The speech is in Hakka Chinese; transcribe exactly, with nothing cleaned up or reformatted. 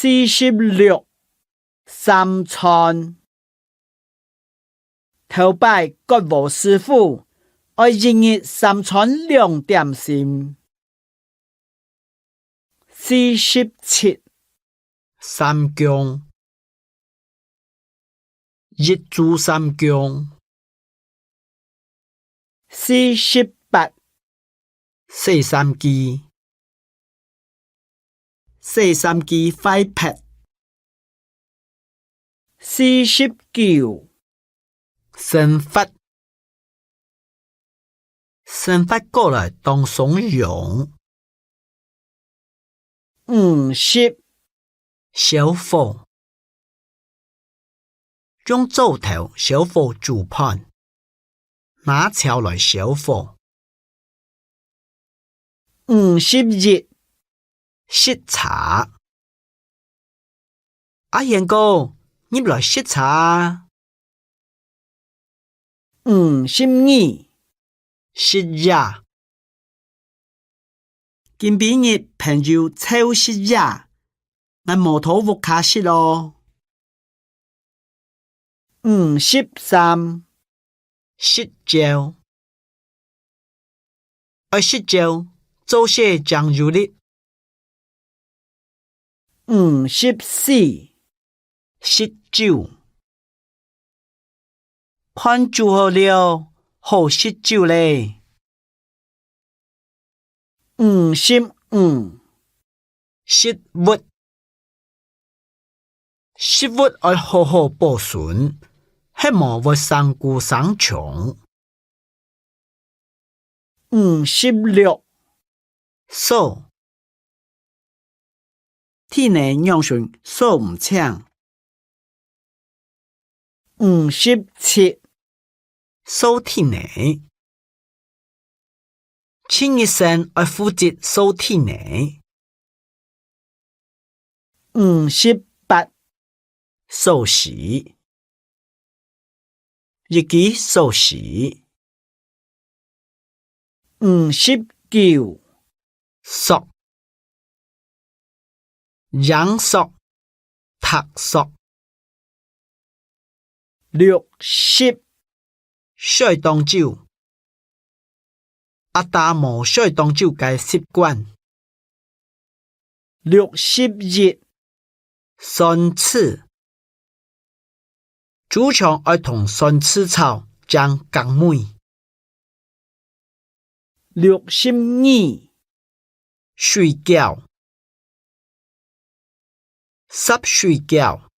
四十六，三餐。頭擺割禾師傅愛一日三餐兩點心。四十七，三供。 一炷三供。四十八，洗衫機。洗衫機壞忒。四十九，生活。 生活過來當鬆容。五十，燒火。用灶頭燒火煮飯，拿柴來燒火。五十一，食茶。 阿賢哥，入來食茶啊！五十二，食夜。今晡日朋友湊食夜，𠊎無到屋下食哦。五十三，食朝。 愛食朝，做事正有力。五十四，食酒。飯煮好了，好食酒咧。五十五，食物。 食物愛好好保存，係無會生菇生蟲。五十六，掃。地泥仰形掃毋淨。 五十七，掃地泥。清一色愛負責掃地泥。五十八，鎖匙。一支鎖匙。 五十九，索。影索、白索。六十，睡當晝。阿達無睡當晝个習慣。 六十一，算子。豬腸愛同算子炒正合味。六十二，水餃。煠水餃。